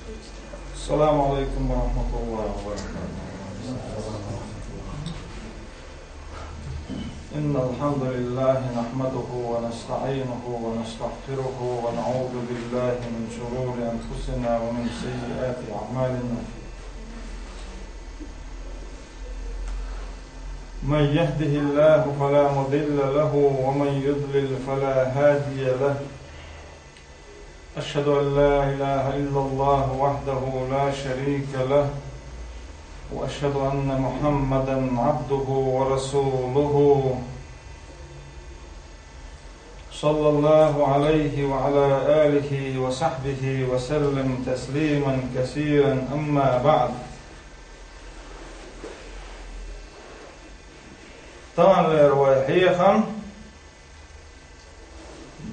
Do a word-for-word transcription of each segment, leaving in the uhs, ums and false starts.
السلام عليكم ورحمة الله وبركاته. إن الحمد لله نحمده ونستعينه ونستغفره ونعوذ بالله من شرور أنفسنا ومن سيئات أعمالنا. من يهده الله فلا مضل له ومن يضلل فلا هادي له. أشهد أن لا إله إلا الله وحده لا شريك له، وأشهد أن محمدا عبده ورسوله، صلى الله عليه وعلى آله وصحبه وسلم تسليما كثيرا، أما بعد. Таханлера вай хьехам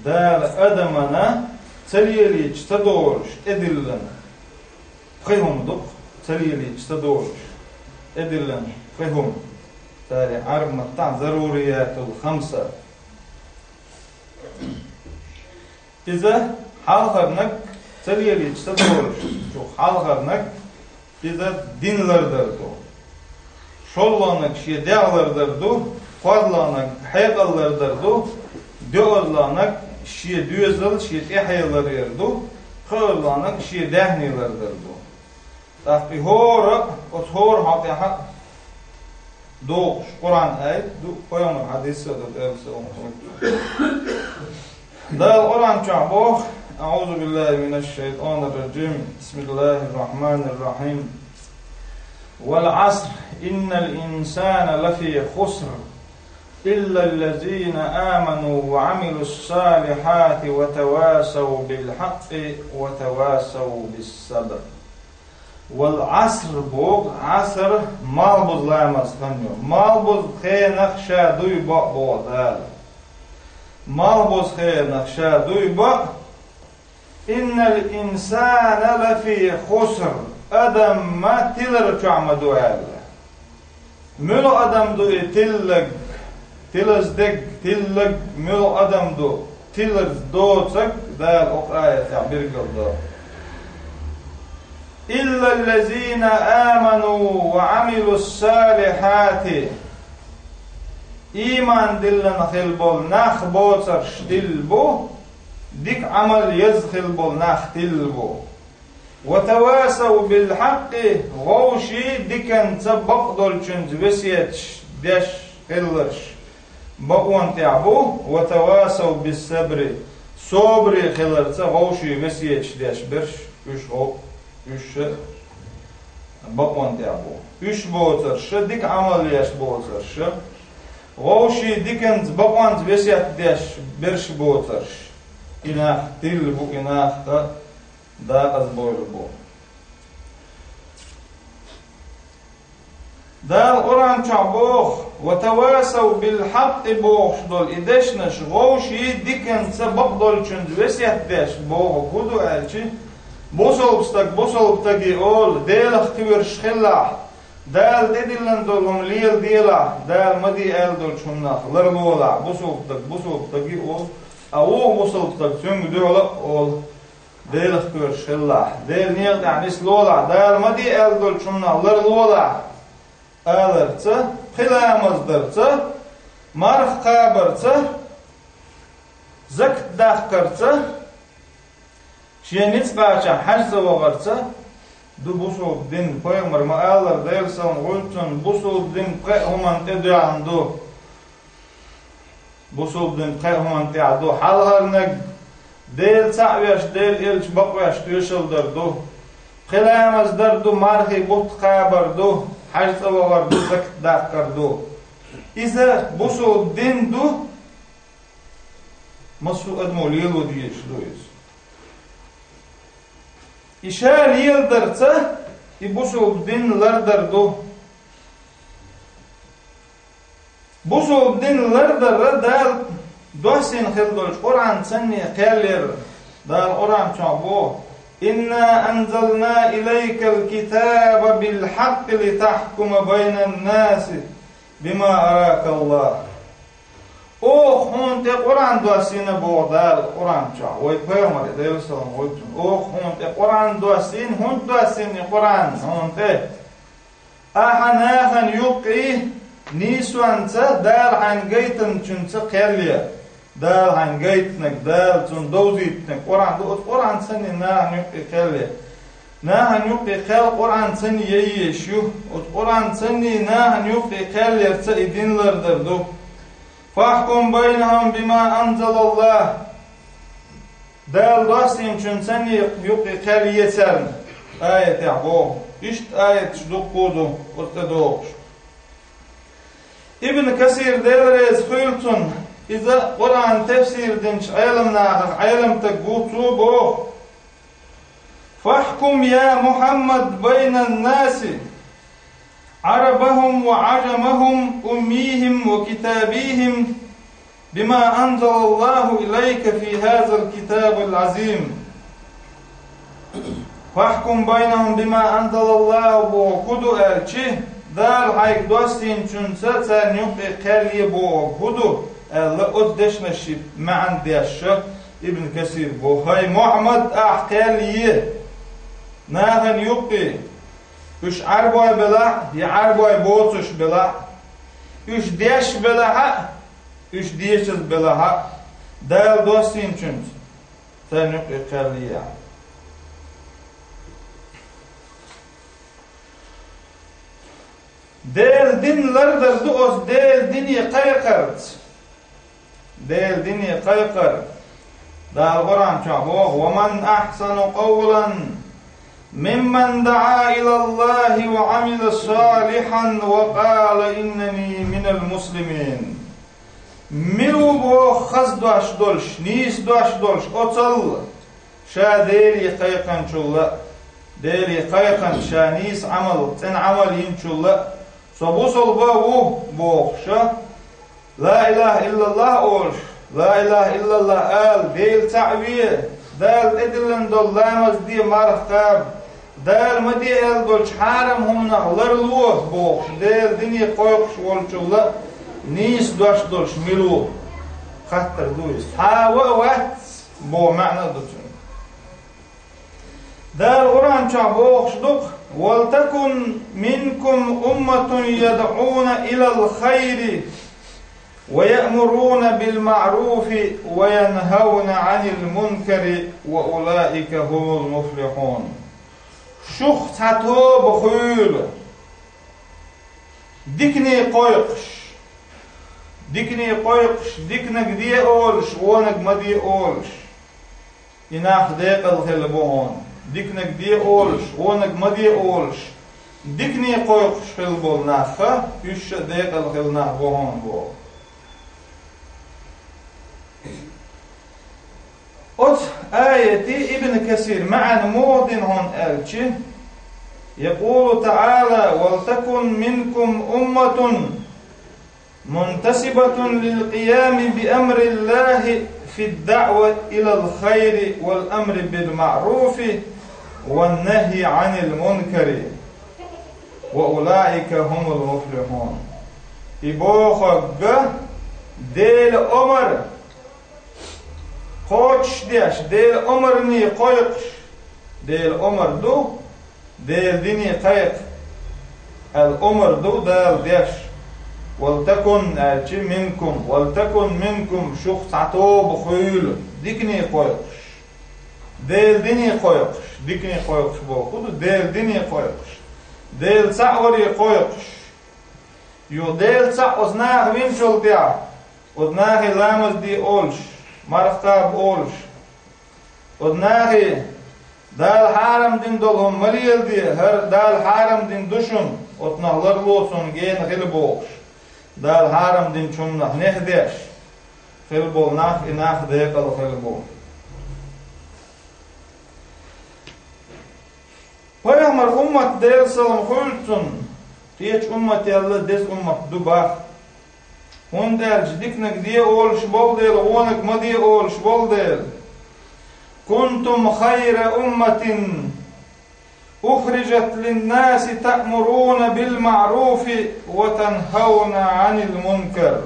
Дала адамана ца лелийча ца долуш тӀедиллина пхи хӀума ду-кх, ца лелийча ца долуш тӀедиллина пхи хӀума. Царех Ӏарб маттахь заруриятул хамса. Иза хьалхарнаг ца лелийча ца долуш, чу хьалхарнаг иза дин лардар ду. ШолгӀанаг шен дегӀ лардар ду, кхоалгӀанаг хьекъал лардар ду, доьалгӀанаг шен доьзал, шен тӀаьхье ларъяр ду, пхоьалгӀанаг шен даьхни лардар ду. ТӀаккха и хӀора, оцу хӀора хьокъехь а догӀуш Къуръан аят ду, пайхамар хьадис а ду, Делан салам хуьлда. Дала Къуръан чохь боху: أعوذ بالله من الشيطان الرجيم. بسم الله الرحمن الرحيم. والعصر إن الإنسان لفي خسر إلا الذين آمنوا وعملوا الصالحات وتواصوا بالحق وتواصوا بالصبر. Вал Ӏаср боху, Ӏаср малхбуза ламаз хан ю. Малхбуза хенах ша дуй бакъ боху Дала. Малхбуза хенах ша дуй бакъ, иннал инсана лафи хуср, адам ма тилар чохь ма ду аьлла. Муьлха адам ду и тиллаг, тилаза дерг, тиллаг муьлха адам ду, тилар доцаг, Дала окху аятехь билгал до. Иллаллазина аману ва амилус салихати. Ийман диллина хила болу нах боцарш тилла бу, дика Ӏамал еза хила болу нах тилла бу. «Ва тавасав бил хьакъи», вовший диканца бакъдолчуьнца весеташ деш хилларш бакъонан тӀехь бу, «ва тавасав бис сабри», собаре хиларца вовший весеташ деш берш, уьш гӀо-, уьш бакъонан тӀехь бу. Уьш боцарша, дика Ӏамал еш боцарша, вовший диканца, бакъонца весет деш берш боцарш. И нах тилла бу, и нах а декъаза бойла бу. Дала Къуръан чохь боху: «Ва тавасав бил хьакъи», бохуш долу и дешнаш вовший диканца, бакъдолчуьнца весет деш боху хӀун ду аьлча, бусалба стаг бусалба стаге олу: «Делах кхоьруш хилалахь, Дала тӀедиллина долу хӀума леладелахь, Дала ма де аьлла долчу хӀуманах ларлолахь», бусалба стаг бусалба стаге олу, а вукху бусалба стаг цуьнга дуьхьал а олу: «Делах кхоьруш хилалахь, Делан некъа тӀехь нислолахь, Дала ма де аьлла долчу хӀуманах ларлолахь», аларца, пхи ламаз дарца, марха кхабарца, закат даккхарца, шен ницкъ кхачахь хьаьж цӀа вахарца ду бусалба дин. Пайхамар ма-аллара, Делан салам хуьлда цунна, бусалба дин пхеа хӀуманна тӀедоьгӀна ду. Бусалба дин пхеа хӀуманна тӀехь ду. Хьалхарниг Дела цхьаъ веш, Делан элча бакъвеш тоьшалла дар ду. Пхи ламаз дар ду, мархий бутт кхабар ду, хьаьж цӀа вахар ду, закат даккхар ду. Иза бусалба дин ду, массо а адамо лело дезаш ду иза. И ша леладарца, и бусалба дин лардар ду. Бусалба дин лардарра Дала доссийна хила долчу Къуръан санна кхел яра. Дала Къуръан чохь боху: «Инна анзална илайкал китаба бил хьакъи литахкума байнан-наси бима аракаллах». Оха хьуна тӀе Къуръан доссийна боху Дала Къуръан чохь, вай пайхамар, Делан салам хуьлда цунна. Оха хьуна тӀе Къуръан доссийна, хӀунда доссийна и Къуръан хьуна тӀе? Ахьа нахана юккъе нийсонца, Дала хьайна гайтинчуьнца кхел е. Дала хьайна гайтинарг, Дала цунна довзийтинарг Къуръан ду, оцу Къуръан санна нахана юккъе кхел е. Нахана юккъе кхел Къуръан санна яйеш ю. Оцу Къуръан санна нахана юккъе кхел ярца и дин лардар ду. «Фахкум байнахум бима анзалаллах». Дала доссийначуьнца санна юккъе кхел е царна, аятехь боху. Иштта аяташ дуккха а ду, оцу тӀе догӀуш. Ибн Касир, Дела реза хуьлда цунна, иза Къуръан тафсир динчу Ӏеламнахах Ӏеламстаг ву, цо боху: «Фахкум, я Мухьаммад, байнан наси, Ӏарабахум ва Ӏажамахум, уммийхим ва китабийхим, бима анзалаллаху илайка фи хазал китабил азим». «Фахкум байнахум бима анзалаллаху» боху хӀун ду аьлча, Дала хьайга доссийначуьнца царна юккъе кхел е боху хӀун ду аьлла, оцу дешнаш шиъ маьӀна деш, Ибн Касир боху: «ХӀай Мухьаммад, ахь кхел е нахана юккъе, уьш Ӏарбой белахь а, я Ӏарбой боцуш белахь а, уьш деш белахь а, уьш дешаза белахь а, Дала доссийначуьнца царна юккъе кхел е». Делан дин лардар ду оцу Делан дине кхайкхарца. Делан дине кхайкхар. Дала Къуръан чохь боху: «Ва ман ахсану къавлан мимман даӀа илаллахи ва Ӏамила салихьан ва къала иннани минал муслимин». Мила ву боху хаза дош долуш, нийса дош долуш оцалла, ша Деле кхайкхинчул а, Деле кхайкхина, ша нийса Ӏамал, цӀена Ӏамал йинчул а, со бусалба ву бохуш, ла илаха иллаллах олуш, ла илаха иллаллах ала, Дела цхьаъ ве, Дала тӀедиллина долу ламаз де, марха кхаба, Дала ма де аьлла долчу хьарам хӀуманах ларло бохуш, Делан дине кхойкхуш волчул а нийса дош долуш мила ву? Хаттар ду иза. Цхьа а вац боху маьӀна а ду цуьнан. Дала Къуръан чохь бохуш ду-кх: «Валтакун минкум умматун ядӀуна илал хайри ва яъмуруна бил маъруфи ва янхавна Ӏанил мункари ва улаика хумул муфлихун». Шух цхьа тоба хуьйла, дикане кхойкхуш, дикане кхойкхуш, диканиг де олуш, вониг ма де олуш. И нах декъала хилла бу хьуна. Диканиг де олуш, вониг ма де олуш, дикане кхойкхуш хилла болу нах, уьш а декъала хилла нах бу хьуна боху. Оцу аяти Ибн Касир маьӀна муха дина хьуна аьлча, якъулу таӀала: «Валтакун минкум умматун мунтасибатун лилкъиями биамриллахи фиддаъва илал хайри вал амри бил маъруфи ван нахьи Ӏанил мункари, ва улаика хумул муфлихун». И бохург Делан омар кхочушдеш, Делан омарна кхойкхуш, Делан омар ду, Делан дине кхайкха аьлла омар ду Дала деш. «Валтакун» аьлча, «минкум», «валтакун минкум», шух цхьа тоба хуьйла, дикане кхойкхуш. Делан дине кхойкхуш, дикане кхойкхуш боху ду, Делан дине кхойкхуш, Делан цхьаъ варе кхойкхуш. Юха Делан цхьаъ оцу наха винчул тӀаьхьа, оцу нахе ламаз де олуш, марха кхаба олуш, оцу нахе Дала хьарам дина долу хӀума ма леладе, хӀара Дала хьарам дина ду шуна, оцунах ларло суна гена хила бохуш, Дала хьарам динчу хӀуманах нехь деш хила болу нах, и нах декъала хила бу. Пайхамар уммат, Делан салам хуьлда цунна, кхечу уммател деза уммат ду боху. ХӀунда аьлча диканиг де олуш болу дела, вониг ма де олуш болу дела. «Кунтум хайра умматин ухрижат линнаси таъмуруна бил маъруфи ва танхавна Ӏанил мункар».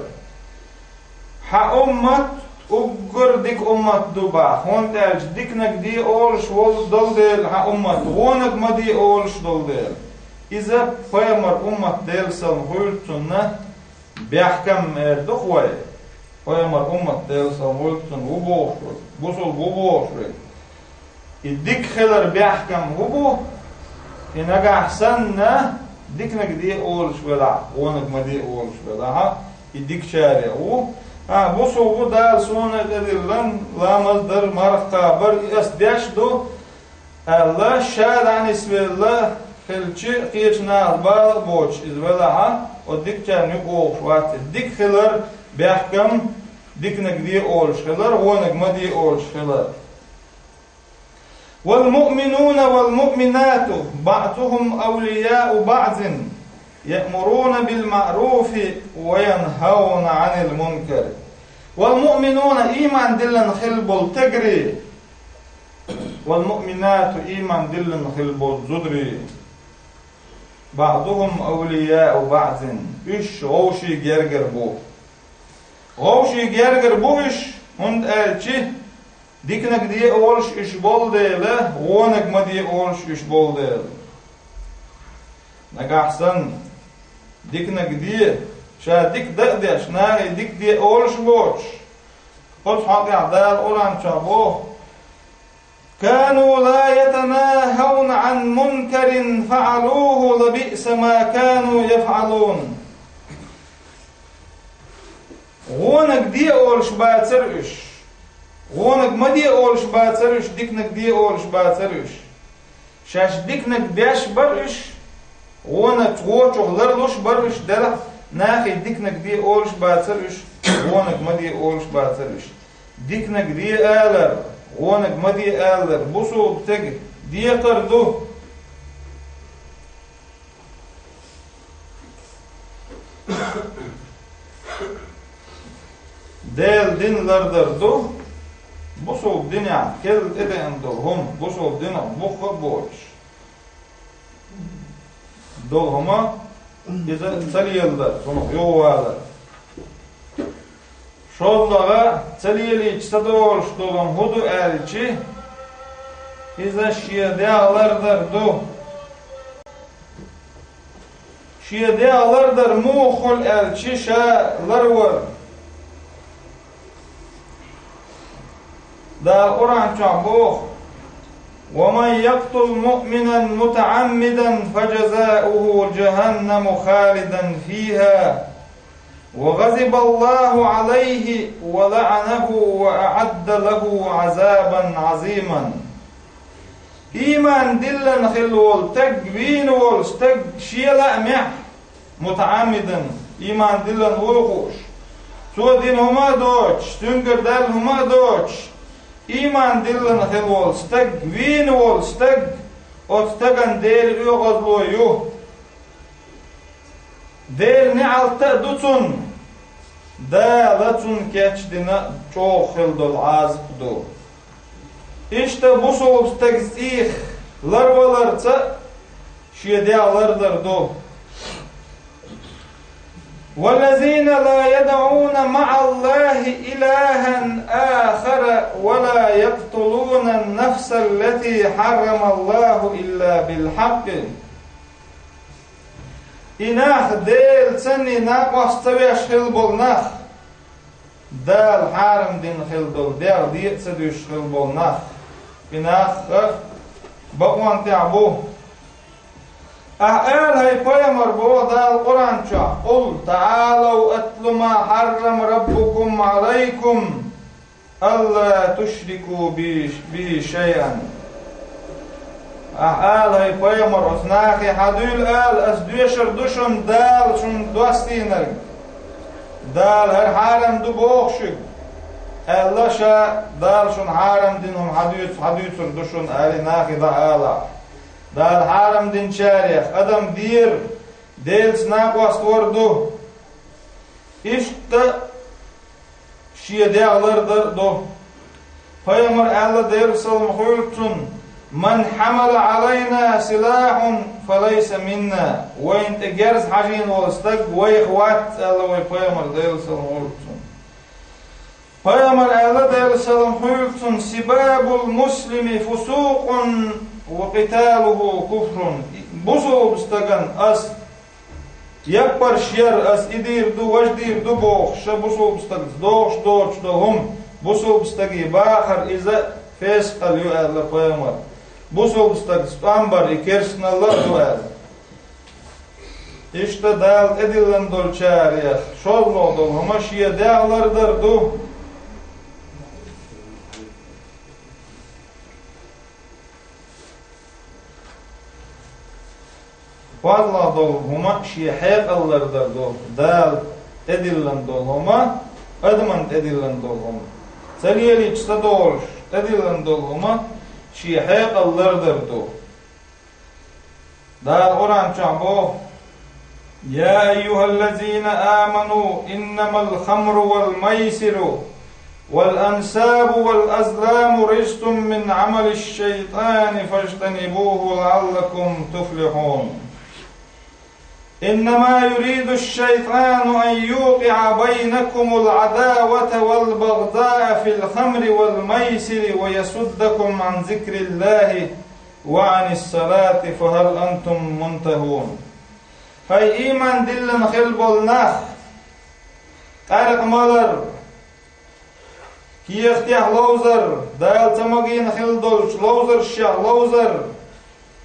Хьан уммат уггар дика уммат ду боху, хӀунда аьлча диканиг де олуш волу долу дела хьан уммат, вониг ма де олуш долу дела. Иза пайхамар уммат, Делан салам хуьлда цунна, бехкам эр ду-кх вай. Пайхамар уммат, Делан салам хуьлда цунна, ву бохуш верг, бусулба ву бохуш верг. И дика хилар бехкам хӀун бу? И нагахь санна диканиг де олуш велахь, вониг ма де олуш велахь, и дикачарех ву. А, бусулба ву, Дала суна тӀедиллина ламаз дар, марха кхабар, и ас деш ду аьлла, ша дӀанисвелла хилча, кхечу наха бала а боцуш иза велахь, оцу дикачарна юкъа вогӀуш вац иза. Дика хилар бехкам, диканиг де олуш хилар, вониг ма де олуш хилар. والمؤمنون والمؤمنات بعضهم أولياء بعض يأمرون بالمعروف وينهون عن المنكر. والمؤمنون, ийман диллина хилла болу стегарий, والمؤمنات, ийман диллина хилла болу зударий, بعضهم أولياء بعض, уьш вовшийн гергара бу. Вовшийн гергара бу уьш, хӀунда аьлча диканиг де олуш уьш болу дела, вониг ма де олуш уьш болу дела. Нагахь санна диканиг де, ша дика дан а деш, нахе дика де олуш а воцуш, оцу хьокъехь Дала Къуръан чохь боху: كانوا لا يتناهون عن منكر فعلوه لبئس ما كانوا يفعلون. Вониг де олуш бацара уьш. Вониг ма де олуш бацара уьш, диканиг де олуш бацара уьш. Шаьш диканиг деш бара уьш, вониг вочух ларлуш бара уьш, делахь нахе диканиг де олуш бацара уьш, вониг ма де олуш бацара уьш. Диканиг де алар, вониг ма де алар бусулба стеган декхар ду. Делан дин лардар ду, бусулба динехь керла тӀедеана долу хӀума, бусулба динах бух а боцуш долу хӀума, иза ца лелар, цунах юхавалар. ШоллагӀа, ца лелийча ца долуш долу хӀума хӀун ду аьлча, иза шен дегӀ лардар ду. Шен дегӀ лардар муха хуьлу аьлча, ша ларвар. Дала Къуръан чохь боху: ومن يقتل مؤمنا متعمدا فجزاؤه جهنم خالدا فيها وغضب الله عليه ولعنه وأعد له عذابا عظيما. Ийман диллина хилла волу стаг, вийна волу стаг шен лаамехь, мутаӀаммидан, ийман диллина вуй хууш, цо дина хӀума а доцуш, цуьнгара даьлла хӀума а доцуш, ийман диллина хилла волу стаг, вийна волу стаг, оцу стагана Делан оьгӀазло ю. Делан неӀалт а ду цунна. Дала цунна кечдина чӀогӀа хила долу Ӏазап ду. Иштта бусулба стеган цӀийх ларваларца а шен дегӀ лардар ду. والذين لا يدعون مع الله إلها آخر ولا يقتلون النفس التي حرم الله إلا بالحق. И нах, Делан цӀарна накъост ца веш хилла болу нах, Дала хьарам дина хилла долу дегӀ де а ца дуьсуш хилла болу нах, и нах а бакъонан тӀехь бу. Ахьа ала, хӀай пайхамар, боху Дала Къуръан чохь: قل تعالوا أتل ما حرم ربكم عليكم ألا تشركوا به شيئا. Ахьа ала, хӀай пайхамар, оцу нахе хьадуьйла ала, ас доьшур ду шуна Дала шуна достийнарг. Дала хӀара хьарам ду боху шуьга, аьлла, ша Дала шуна хьарам дина хӀума хьадуьйцу-, хьадуьйцур ду шуна, аьлла, нахе дӀаала. Дала хьарам динчарех адам дера, Делаца накъост вар ду. Иштта шен дегӀ лардар а ду. Пайхамар аьлла, Делан салам хуьлда цунна: من حمل علينا سلاحا فليس منا. Вайна тӀе герз хьажийна волу стаг вайх вац, аьлла вай пайхамар, Делан салам хуьлда цунна. Пайхамар аьлла, Делан салам хуьлда цунна: «Сибабул муслими фусукъун ва къиталуху куфрун». Бусулба стагана ас яппарш яр, ас и дийр ду, важа дийр ду бохуш, ша бусулба стагца дохуш доцуш долу хӀума, бусулба стаге бахар, иза фескъал ю аьлла пайхамар. Бусулба стагца тӀом бар и керстаналла а ду аьлла. Иштта Дала тӀедиллина долчарех шозлагӀа долу хӀума шен дегӀ лардар ду. КхозлагӀа долу хӀума шен хьекъал лардар ду. Дала тӀедиллина долу хӀума, адаман тӀедиллина долу хӀума. Ца лелийча ца долуш тӀедиллина долу хӀума шен хьекъал лардар ду. Дала Къуръан чохь боху: «Я айюхаллазина аману, иннамал хамру вал майсиру, вал ансабу вал азламу рижсун мин амалиш шайтани фажтанибуху лааллакум туфлихун». Иннама юриду шайтану ан юкъиа байнакумул адавата вал багдаа фил хамри вал майсири ва ясуддакум ан зикриллахи ва анис салати фахал антум мунтахун. ХӀай, ийман диллина хилла болу нах, къаркъа малар, кехатехь ловзар, Дала ца магийна хилла долчу ловзаршех ловзар,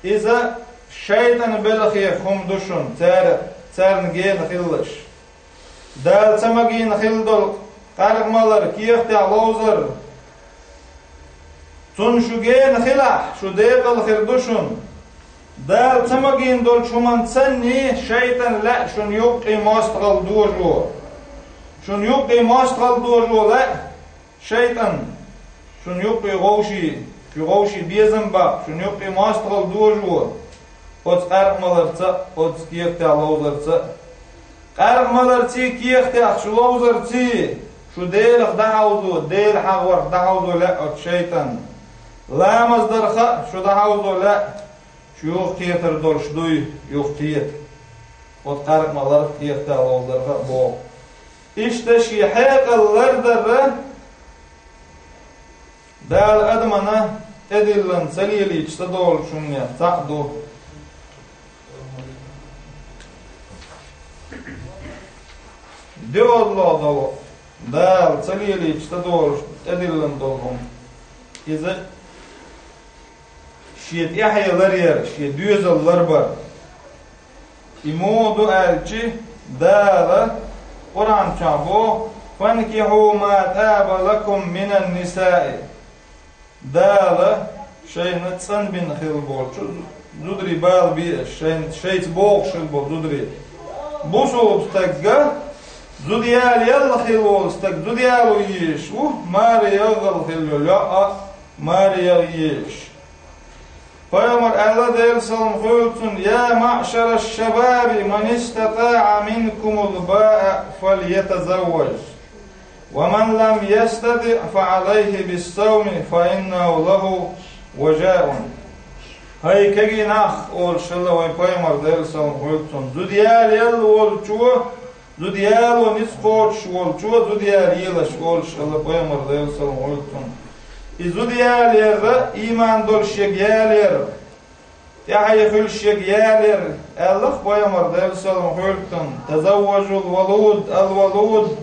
иза шайтӀан белхех хӀума ду шуна, цара, царна гена хилалаш. Дала ца магийна хилла долу къаркъа малар, кехатехь ловзар, цунна шу гена хилахь, шу декъала хир ду шуна. Дала ца магийна долчу хӀуманна санний шайтӀан лаьа шуна юккъе мостагӀалла дожо. Шуна юккъе мостагӀалла дожо лаьа шайтӀан, шуна юккъе гӀовший, шун гӀовший безам баккха, шуна юккъе мостагӀалла дожо, оцу къаркъа маларца а, оцу кехатехь ловзарца а. Къаркъа маларций, кехатех шу ловзарций, шу Делах дӀахьовзо, Дела хьагӀорах дӀахьовзо лаьа оцу шайтӀан. Ламаз дарх а шу дӀахьовзо лаьа, шу юхакхетар долуш дуй, юхакхета. Оцу къаркъа маларх а, кехатехь ловзарх а боху. Иштта шен хьекъал лардарра Дала адамана тӀедиллина ца лелийча ца долуш хӀуманех цхьаъ ду. ДоьалгӀа долу, Дала ца лелийча ца долуш тӀедиллина долу хӀума. Иза шен тӀаьхье ларъяр, шен доьзал ларбар. И муха ду аьлча, Дала Къуръан чохь боху: «Фанкихьу ма тӀаба лакум минан нисаи». Дала шайна цӀанбина хилла болчу зударий бала бе аша, шайна, шайца богӀуш хилла болу зударий. Бусулба стагга зуда яла елла хилла волу стаг зуда яло езаш ву, маре ягӀал хилла йолу йоӀ а маре ягӀа езаш. Пайхамар аьлла, Делан салам хуьлда цунна: «Я маъшараш шабаби, ман истатаъа минкумул баа, фальятазавваж. Ва ман лам ястатиъ, фа алайхи биссавми, фа иннаху лаху важаун». ХӀай кегий нах, олуш хилла вайн пайхамар, Делан салам хуьлда цунна, зуда яла елла волчо, зуда яло ницкъ кхочуш волчо зуда яла елаш, олуш хилла пайхамар, Делан салам хуьлда цунна. И зуда яла ер, ийман долуш ерг яла ер, тӀаьхье хуьлуш ерг яла ер, аьлла-кх пайхамар, Делан салам хуьлда цунна: «Тазавважул валуд, ал валуд,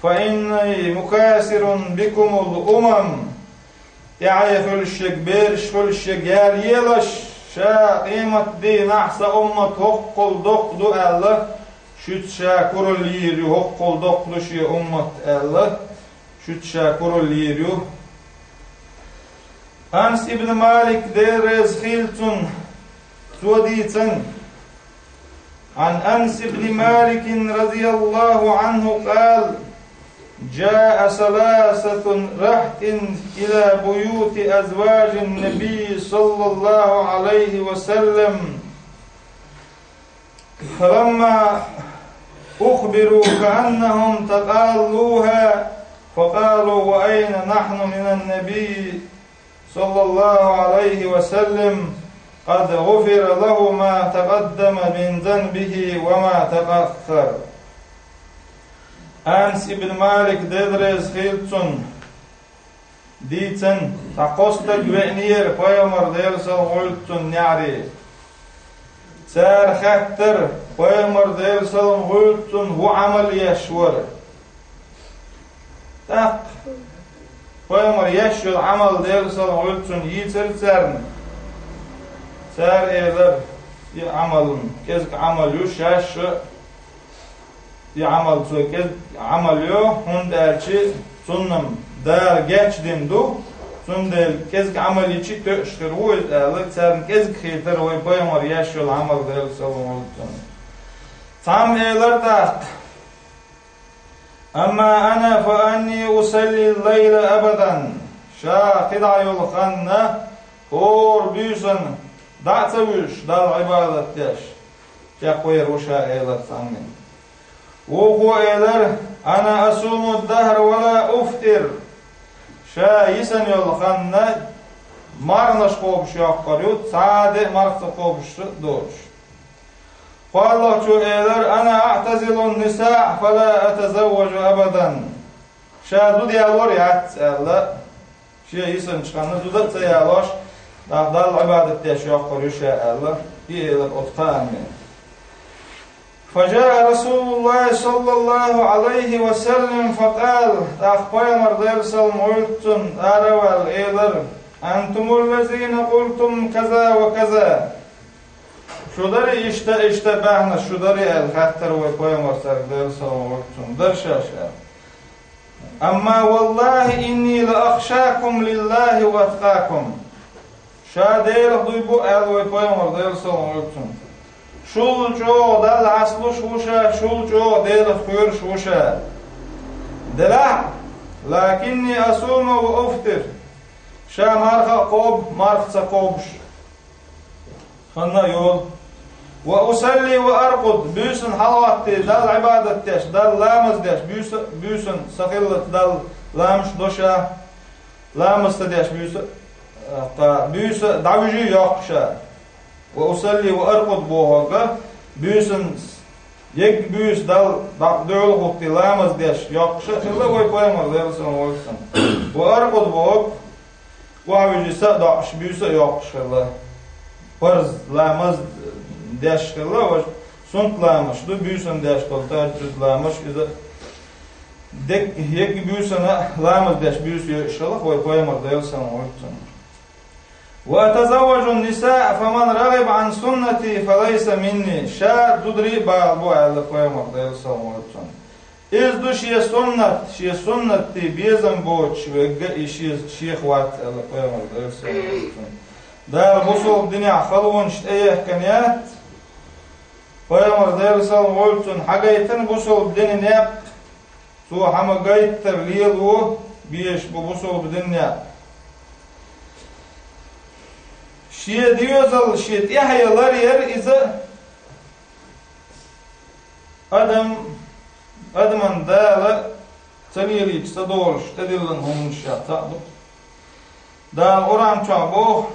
фа инни мукасирун бикумул умам». ТӀаьхье хуьлуш ерг, бераш хуьлуш ерг яла елаш, ша къематдийнахь сан уммат хӀоккхул доккха ду аьлла, шуьца ша куралла йийр ю, хӀоккхул доккха ду шен уммат аьлла, шуьца ша куралла йийр ю. Анас ибн Малик, Дела реза хилла цунна, цо дийцина. عن أنس بن مالك رضي الله عنه قال: جاء ثلاثة رهط إلى بيوت أزواج النبي صلى الله عليه وسلم، فلما أخبروا كأنهم تقالوها، فقالوا: وأين نحن من النبي صلى الله عليه وسلم، قد غفر له ما تقدم من ذنبه وما تأخر. Анас ибн Малик, Дела реза хуьлда цунна, дийцина, цхьа кхо стаг веанера пайхамар, Дела салам хуьлда цунна, неӀаре. Цара хаьттира, пайхамар, Дела салам хуьлда цунна, хӀун Ӏамал еш вара. ТӀаккха пайхамар еш йолу Ӏамал, Дела салам хуьлда цунна, йийцира царна. Цара элира: «И Ӏамал кӀезиг Ӏамал ю, шаьш а и Ӏамал цо кӀезиг Ӏамал йо, хӀунда аьлча цунна Дала гечдина ду, цундела кӀезиг Ӏамал йича тоьуш хир ву иза», — аьлла, царна кӀезиг хийтира вай пайхамар еш йолу Ӏамал, Дела салам хуьлда цунна. Цхьамма элира тӀаккха: «Амма ана фа инни усалли лайла абадан». Ша кхидӀа йолу хан хӀора буьйсанна дӀа а ца вуьжуш, Далла Ӏибадат деш, чекхвер ву ша, элира цхьамма. Вукхо элира: «Ана асуму ддахра ва ла уфтир». Ша йисина йолу хан марханаш кхобуш йоккхур ю, цхьа а де марха ца кхобуш а доцуш. КхоалгӀачо элира: «Ана аътазилу ннисаъ фа ла атазавважу абадан». Ша зуда ялор яц аьлла, шен йисинчу ханна зуда а ца ялош, нах Далла Ӏибадат деш йоккхур ю ша аьлла, и элира оцу кхаанна. Фа жаа Расулуллахи саллаллаху Ӏалайхи ва саллам фа къала, тӀаккха пайхамар, Дела салам хуьлда цунна, ара а ваьлла, элира: «Антуму ллазина къултум каза ва каза». Шу дарий иштта, иштта баьхнарш, шу дарий аьлла, хаьттира вай пайхамар цаьрга, Дела салам хуьлда цунна. Дара шаьш аьлла. «Амма валлахи инни ла ахшакум лиллахи ва аткъакум». Ша Делах дуй бу аьлла вай пайхамар, Дела салам хуьлда цунна. Шул чӀогӀа Далла хьасталуш ву ша, шул чӀогӀа Делах кхоьруш ву ша. Делахь а, лакинни асуму ва уфтир. Ша марха а кхобу, марха ца кхобуш хан а йолу. «Ва усалли ва аркъуд», буьйсанна хьалагӀоттий, Далла Ӏибадат деш, Далла ламаз деш, буьйса-, буьйсанна сан хиллалц Далла ламазаш до ша, ламаз ца деш буьйса, а, кха, буьйса дӀавуьжий йоккху ша. «Ва усалли ва аркъуд» бохург, буьйсанна, ерриг буьйса Далла дӀа-, дуьхьал хӀуттий ламаз деш йоккхуш а хилла вай пайхамар, Дела салам хуьлда цунна. «Ва аркъуд» бохург, охьавуьжий са а доӀуш, буьйса а йоккхуш хилла. Парз ламаз деш хилла, важа суннат ламазаш ду, буьйсанна деш долу тахӀажжуд ламазаш, иза дерриг ерриг буьйсанна а ламаз деш буьйса йойуш хилла вай пайхамар, Дела салам хуьлда цунна. «Ва атазавважу ннисаъ, фаман рагӀиба Ӏан суннати, фа лайса минни». Ша зударий а бала бу аьлла пайхамар, Дела салам хуьлда цунна. Иза ду шен суннат, шен суннатан безам боцуш верг а и шен, шех вац аьлла пайхамар, Дела салам хуьлда цунна. Дала бусалба динехь халонаш тӀеехкина яц. Пайхамар, Дела салам хуьлда цунна, хьагайтина бусалба динан некъ, цо хьан ма гайттара лело безаш бу бусалба динан некъ. Шен доьзал, шен тӀаьхье ларъяр иза адам, адаман Дала ца лелийча ца долуш тӀедиллина хӀуманаш ша цхьаъ ду. Дала Къуръан чохь боху: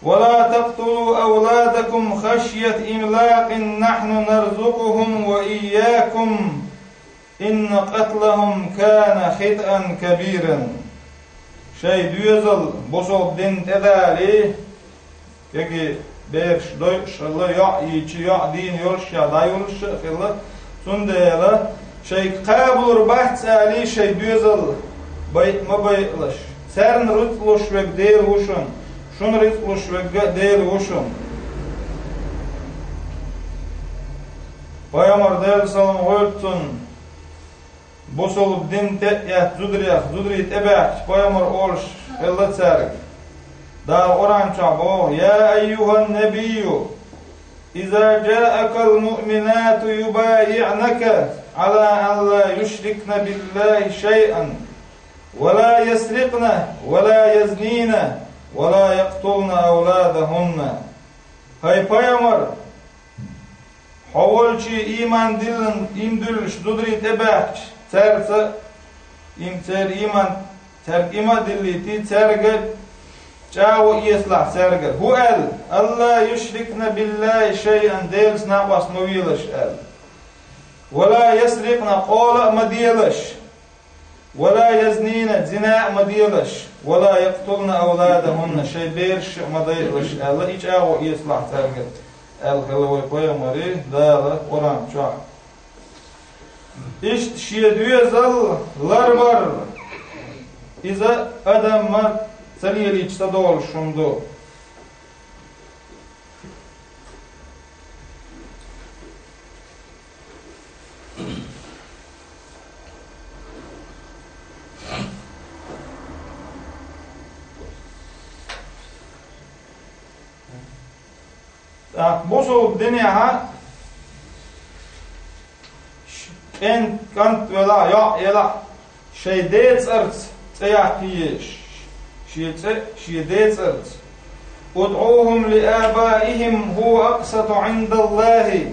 «Ва ла такътулу авладакум хашйата имлакъин, нахьну нарзукъухум ва ийякум, инна къатлахум кана хитӀан кабиран». Шайн доьзал бусалба дин тӀедалий, кегий бераш дойуш хилла, йоӀ йийча, йоӀ дийна йолуш а, дӀайолуш а хилла. Цундела шайга кхабалур бац алий, шайн доьзал байъа ма байъалаш. Царна рицкъ луш верг Дела ву шуна, шуна рицкъ луш верг а Дела ву шуна. Пайхамар, Дела салам хуьлда цунна, бусалба дин тӀе а эцна зударех, зударий тӀебаьхкича, пайхамар олуш хилла цаьрга. Дала Къуръан чохь боху: «Я айюханнабийю, иза джаакал муъминату юбайиънака ала ан ла юшрикна биллахи шайъан, ва ла ясрикъна, ва ла язнина, ва ла якътулна авладахунна». ХӀай пайхамар, хьо волчу ийман диллина, ийман дуьллуш зударий тӀебаьхкича, цаьрца, им-, церан ийман, цаьрга ийман а диллийтий, цаьрга чӀагӀо эцалахь цаьргара. ХӀун аьлла? «Алла юшрикна биллахи шайъан», Делаца накъост ма велаш аьлла. ولا يسرقن, къола а ма делаш, ولا يزنين, зина а ма делаш, ولا يقتلن أولادهن, шайн бераш а ма дайъалаш, аьлла, и чӀагӀо эцалахь цаьргара, аьлла хилла вай пайхамара Дала Къуръан чохь. Иштта шен доьзал ларбар, иза адамо ца лелийча ца долуш хӀума ду. ТӀаккха бусалба динехь а ш-, кӀен-, кӀант велахь, йоӀ елахь, шайн ден цӀарца цӀе яккхий, шен цӀе, шен ден цӀарца. ادعوهم لآبائهم هو أقسط عند الله،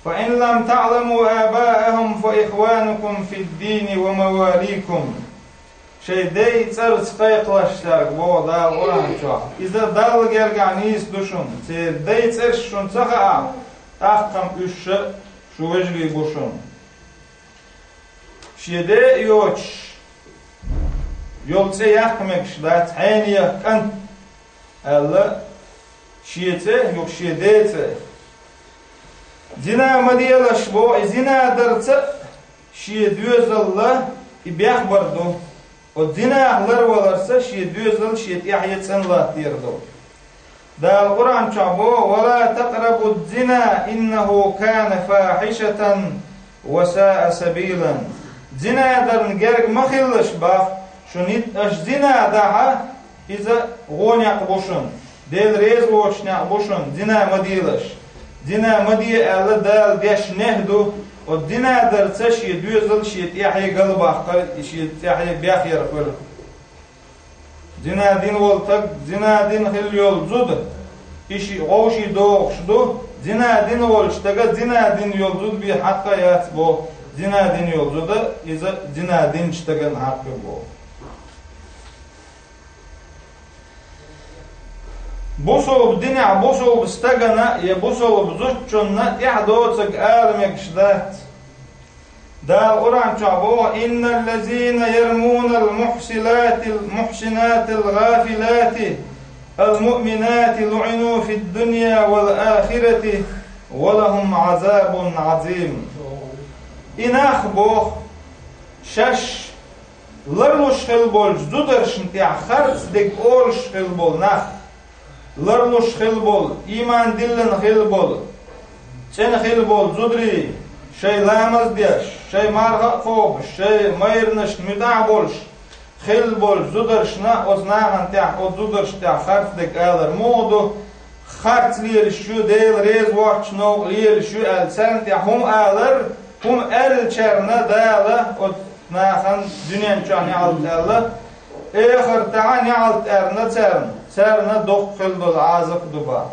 فإن لم تعلموا آباءهم فإخوانكم في الدين ومواليكم. Шайн ден цӀарца кхайкхалаш цаьрга, боху Дала Къуръан чохь, иза Далла гергахь нийса ду шуна, церан ден цӀераш шуна ца хаахь, тӀаккха-м уьш ша шун вежарий бу шуна. Шен ден а йоцуш йолу цӀе яккха мегаш дац, хьенех кӀант аьлла, шен цӀе, юха шен ден цӀе. Зина ма делаш, боху, и зина дарца а шен доьзалла и бехбар ду. Оцу зинах ларваларца шен доьзал шен тӀаьхье цӀанлаттор ду. Дала Къуръан чохь боху: ولا تقربوا الزنا إنه كان فاحشة وساء سبيلا. Зина дарна герга ма хилалаш, боху, шуна, аша зина дахь, иза гӀо некъ бу шуна, Дела реза воцуш некъ бу шуна, зина ма делаш. Зина ма де аьлла, Дала деш нехь ду, оцу зина дарца шен доьзал шен тӀаьхье галбаккхар, шен тӀаьхье бехъяр хуьлу. Зина дина волу стаг, зина дина хилла йолу зуда, и шиъ вовшийн дохуш ду, зина дина волчу стага зина дина йолу зуда бен хьакъ а яц боху, зина дина йолу зуда, иза зина динчу стагана хьакъ ю боху. Бусалба динехь бусалба стагана я бусалба зудчунна тӀаьхьадоцург ала мегаш дац. Дала Къуръан чохь боху: إن الذين يرمون المحصنات المحصنات الغافلات المؤمنات لعنوا في الدنيا والآخرة ولهم عذاب عظيم. И нах, боху, шаьш ларлуш хилла болчу зударшна тӀехь харц дерг олуш хилла болу нах, ларлуш хилла болу, ийман диллина хилла болу, цӀена хилла болу зударий, шайн ламаз деш, шайн марха а кхобуш, шайн майранашна муьтӀахь а болуш хилла болчу зударшна, оцу нахана тӀехь, оцу зударшна тӀехь харц дерг алар муха ду? Харц лелаш ю, Дела реза воцучу новкъа лелаш ю аьлла, царна тӀехь хӀума алар, хӀума аьллачарна Дала оцу нахана дуьнен чохь неӀалт аьлла, эхартахь а неӀалт аьлла царна, царна доккха хилла долу Ӏазап а ду боху.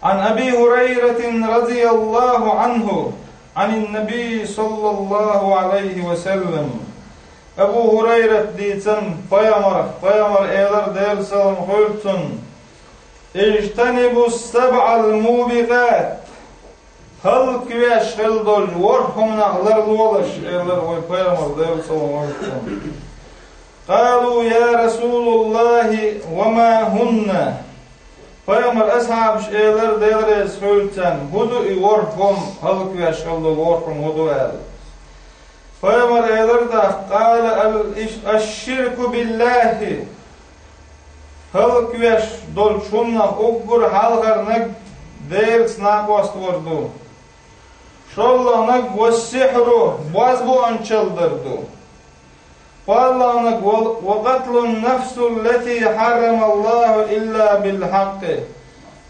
عن أبي هريرة رضي الله عنه عن النبي صلى الله عليه وسلم. Абу ХӀурайрата дийцина пайхамарах, пайхамара элира, Делан салам хуьлда цунна: اجتنبوا السبع الموبقات. ХӀаллаквеш хилла долчу ворхӀ хӀуманах ларлолаш, элира вай пайхамара, Делан салам хуьлда цунна. قالوا: يا رسول الله، وما هن؟ Пайхамаран асхьабаша элира, Дела реза хуьлда царна: хӀун ду и ворхӀ хӀума, хӀаллаквеш хилла долу ворхӀ хӀума хӀун ду аьлла. Пайхамара элира тӀаккха: قال: الإش-، الشرك بالله. ХӀаллаквеш долчу хӀуманах уггар хьалхарниг Делаца накъост вар ду. ШолгӀаниг: والسحر, бозбуунчалла дар ду. ПхоьалгӀаниг: وقتل النفس التي حرم الله إلا بالحق.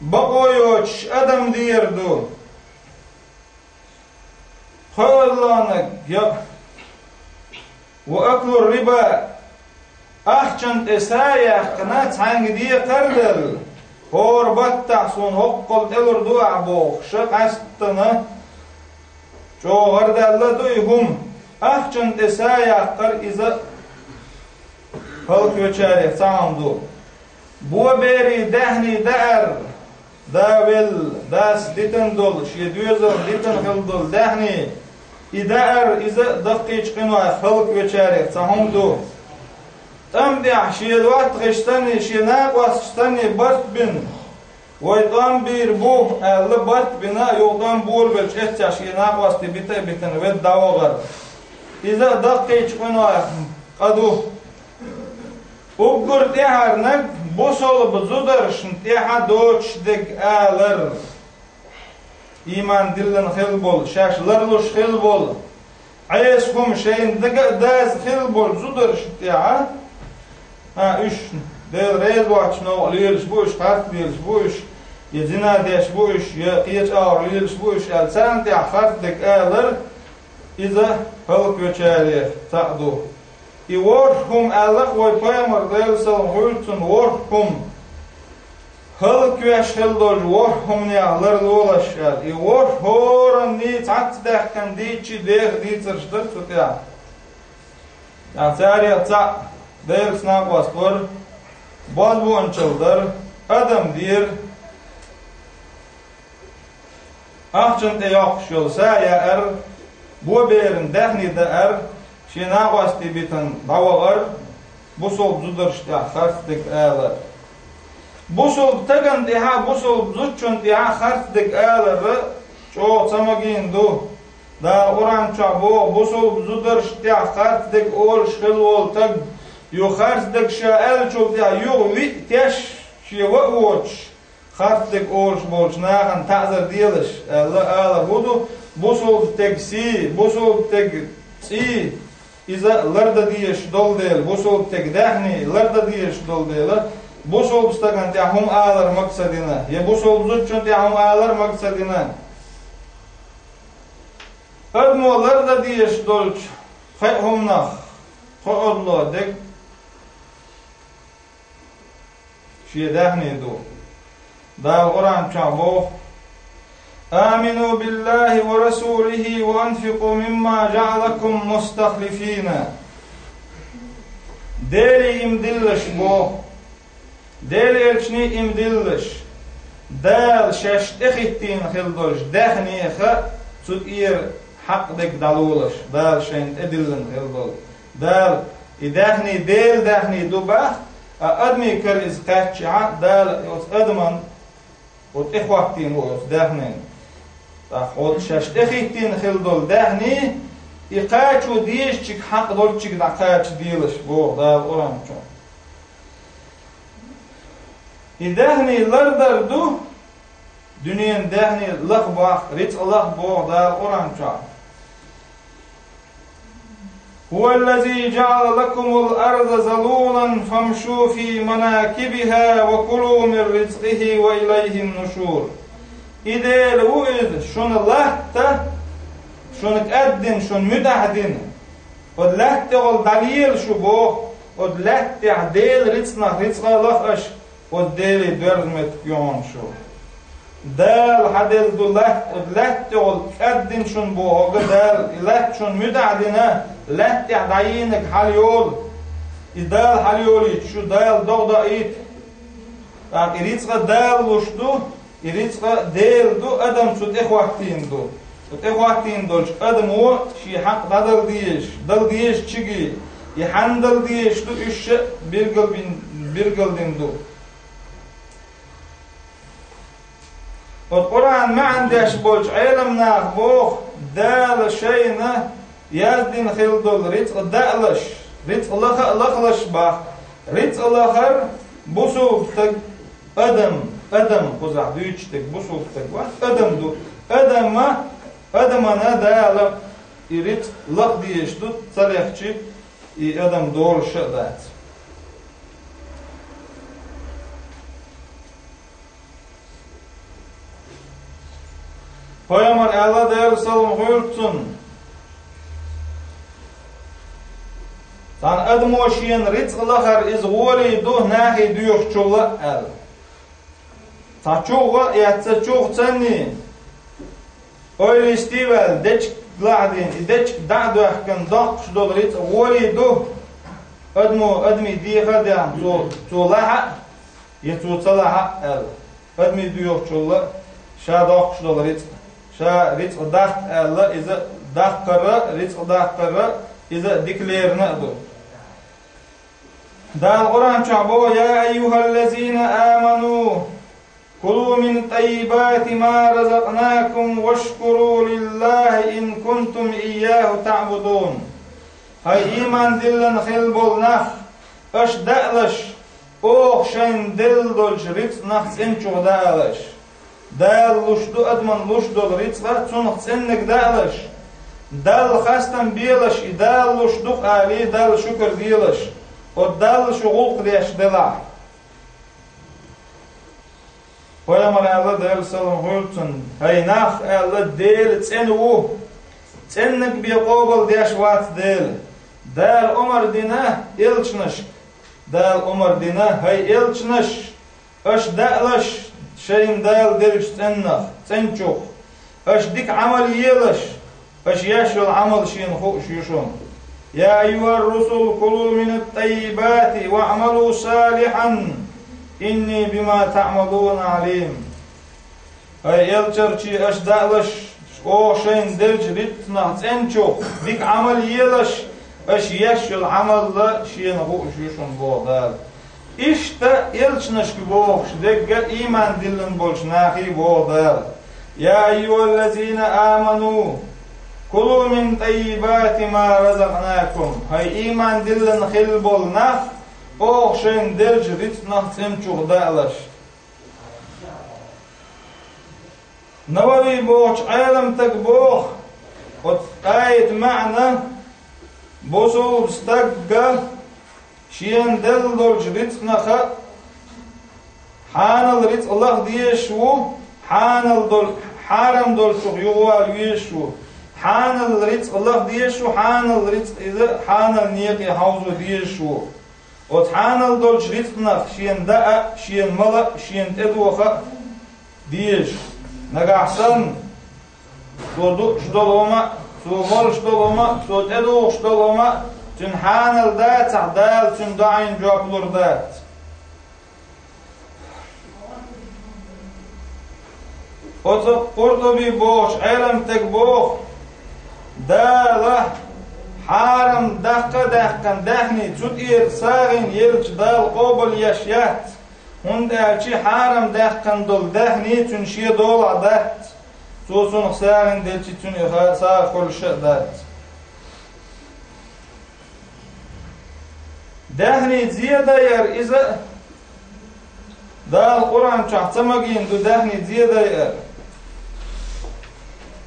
Бакъо йоцуш адам дер ду. ПхоьалгӀаниг: وأكل الربا. Ахчанна тӀе са яьккхина, цхьаьнга декхар а делла, хӀора баттахь суна хӀоккхул тӀелур ду ахь бохуш, къаьсттина чӀогӀа гӀардаьлла ду и хӀума. Ахчанна тӀе са яккхар, иза хӀаллаквечарех цхьа хӀума ду. Боберийн даьхний даар, Да велла, дас дитина долу, шен доьзална дитина хилла долу даьхни, и даар, иза а даккхийчу къинойх хӀаллаквечарех цхьа хӀума ду. ТӀам тӀехь шен доттагӀашца санна, шен накъосташца санна барт бина, вай тӀом бийр бу аьлла, барт бина, юха тӀом бора белча, эццехь шен накъостий бита а битина, ведда дӀавахар. Иза а даккхийчу къинойх къа ду. Уггар тӀаьхьарниг бусалба зударшна тӀехь доцуш дерг алар. Ийман диллина хилла болу, шаьш ларлуш хилла болу, Ӏеса хӀума шайна дага а даза хилла болу зударшна тӀехь, а, уьш Дела реза воцчу новкъа лелаш бу уьш, харц лелаш бу уьш, я зина деш бу уьш, я кхечу агӀор лелаш бу уьш аьлла, царна тӀехь харц дерг алар, иза хӀаллаквечарех цхьаъ ду. И ворхӀ хӀума аьлла-кх вай пайхамар, Делан салам хуьлда цунна, ворхӀ хӀума. ХӀаллаквеш хилла долчу ворхӀ хӀуманех ларлолаш аьлла. И ворхӀ хӀоранний цхьацца даьккхина дийцча, деха дийцарш дара цу тӀехь. ТӀаккха царех цхьаъ Делаца накъост вара, бозбуунчалла дара, адам дера, ахчана тӀе йоккхуш йолу са яар, боберан даьхни даар, шен накъостий битина дӀавахар, бусалба зударшна тӀехь харц дерг алар. Бусалба стагана тӀехь а, бусалба зудчунна тӀехь а харц дерг алар чӀогӀа ца магийна ду. Дала Къуръан чохь боху, бусалба зударшна тӀехь харц дерг олуш хилла волу стаг, юха харц дерг ша аьллачул тӀехь юха виъ теш шен ван а воцуш, харц дерг олуш болчу нахана таӀзар делаш, аьлла, ала хӀун ду, бусалба стеган сий, бусалба стеган цӀий, иза лардан дезаш долу дела, бусалба стеган даьхни лардан дезаш долу дела, бусалба стагана тӀехь хӀума алар мага ца дина, я бусалба зудчунна тӀехь хӀума алар мага ца дина. Адамо лардан дезаш долчу кхаа хӀуманах кхоалгӀа дерг шен даьхни ду. Дала Къуръан чохь боху: «Амину биллахи ва расулихи ва анфикъу мимма жаъалакум мустахлифина». Деле ийман диллалаш боху. Делан элчане ийман диллалаш. Дала шаьш тӀехӀиттийна хилла долчу даьхнех цу тӀера хьакъ дерг дӀалолаш, Дала шайна тӀедиллина хилла долу. Дала, и даьхни Делан даьхни ду боху, а адамийн кара иза кхаьччахь, Дала оцу адаман оцу тӀехӀоттийна ву оцу даьхнина. ТӀаккха оцу шаьш тӀехӀиттийна хилла долу даьхни, и кхачо дезачуьнга хьакъ долчуьнга дӀакхачаделаш боху Дала Къуръан чохь. И даьхни лардар ду, дуьненан даьхни лаха боху, рицкъ лаха боху Дала Къуръан чохь. هو الذي جعل لكم الأرض ذلولا فامشوا في مناكبها وكلوا من رزقه وإليه النشور. И Дела ву иза, шуна латта, шуна кӀаддина, шуна муьтӀахь дина. Оцу лаьтта тӀехула дӀалела шу боху, оцу лаьтта тӀехь Делан рицкъанах рицкъа а лаха аша, оцу Деле доьрзу меттиг ю хьуна шу. Дала хьан делла ду латта, оцу лаьтта тӀехула кӀаддина шуна боху, хӀокху Дала, и латта шуна муьтӀахь дина, лаьтта тӀехь дӀайийнарг хьалайолу. И Дала хьалайолийта шу, Дала догӀа даийта. ТӀаккха и рицкъа Дала луш ду, и рицкъа Дела ду, адам цу тӀехӀоттийна ду. Цу тӀехӀоттийна долчу адамо шен хьакъ дӀадала дезаш, дала дезачуьнга, и хьанна дала дезаш ду, уьш а билгал бин-, билгалдина ду. Оцу Къуръан маьӀна деш болчу Ӏеламнаха боху, Дала шайна яздина хилла долу рицкъ даалаш, рицкъ лаха а лахалаш боху. Рицкъ лахар бусулба стаг, адам, адам кхузахь дуьйцуш дерг бусулба стаг вац, адам ду. Адама, адамана Дала и рицкъ лаха дезаш ду, ца лехча, и адам долуш а дац. Пайхамар аьлла, Делан салам хуьлда цунна: «Цхьана адамо шена рицкъ лахар иза гӀоле ду нахе доьхучул а», аьлла. Цхьа чугӀа а эцна, чугӀа цанний, ойла йисте а ваьлла, дечиг лахьадийна, и дечиг дӀа а доьхкина, доккхуш долу рицкъ гӀоле ду, адамо, адамийн дехар а даьхна, цо, цо лахьа а, я цо ца лахьа а, аьлла. Адамий доьхучул ша доккхуш долу рицкъ. Ша рицкъ даккха аьлла, иза даккхар, рицкъ даккхар, иза дика лерина а ду. Дала Къуръан чохь боху: «Я айюхаллазина аману, кулу мин таййибати ма разакънакум вашкуру лиллахи ин кунтум ийяху таъбудун». Хьай ийман диллина хилла болу нах, аша даалаш, оха шайна делла долчу рицкъанах цӀеначух даалаш. Дала луш ду адаман луш долу рицкъа, цунах цӀенниг даалаш. Далла хастам белаш, и Дала луш ду-кх алий, Далла шукар делаш, оцу Далла шу гӀуллакх деш делахь. Пайхамар аьлла, Делан салам хуьлда цунна: «Хьай нах, аьлла, Дела цӀена ву, цӀенниг бен къобал деш вац Дела. Дала омар дина элчанашка, Дала омар дина: хьай элчанаш, аша даалаш шайна Дала деллачу цӀеннах, цӀеначух. Аша дика Ӏамал елаш, аша еш йолу Ӏамал шена хууш ю шуна. Я айюхар русул, кулу мин ат-таййибати ва амалу салихан, инни бима таъмалуна алим». Хьай элчанаш, аша даалаш, оха шайна деллачу рицкъанах цӀеначух дика Ӏамал елаш, аша еш йолу Ӏамал шена хууш ю шуна, боху Дала. Иштта элчанашка бохуш дерг а ийман диллина болчу нахе боху Дала: «Я айюхаллазина аману, кулу мин таййибати ма разакънакум». Хьай ийман диллина хилла болу нах, оха шайна деллачу рицкъанах цӀеначух даалаш. Навави бохучу Ӏеламстага боху, оцу аятан маьӀна: бусулба стагга шена делла долчу рицкъанаха хьанал рицкъ лаха дезаш ву, хьанал дол-, хьарам долчух юхавала везаш ву. Хьанал рицкъ лаха дезаш ву, хьанал рицкъ иза хьанал некъе хьовзо дезаш ву. Оцу хьанал долчу рицкъанах шена даа а, шена мала а, шена тӀедоха а дезаш. Нагахь санна, цо дууш долу хӀума а, цо молуш долу хӀума а, цо тӀедухуш долу хӀума а, цуьнан хьанал дацахь, Дала цуьнан доӀийн жоп лур дац. Оцу Къуртуби бохучу Ӏеламстага боху: Дала хьарам даккха а даьккхина даьхний цу тӀера сагӀина елча, Дала къобал еш яц, хӀунда аьлча хьарам даьккхина долу даьхний цуьнан шен долахь дац, цо цунах сагӀина делча, цуьнан и ха-, сагӀа хуьлуш а дац. Даьхний зе дайар иза а Дала Къуръан чохь ца магийна ду, даьхний зе дайар.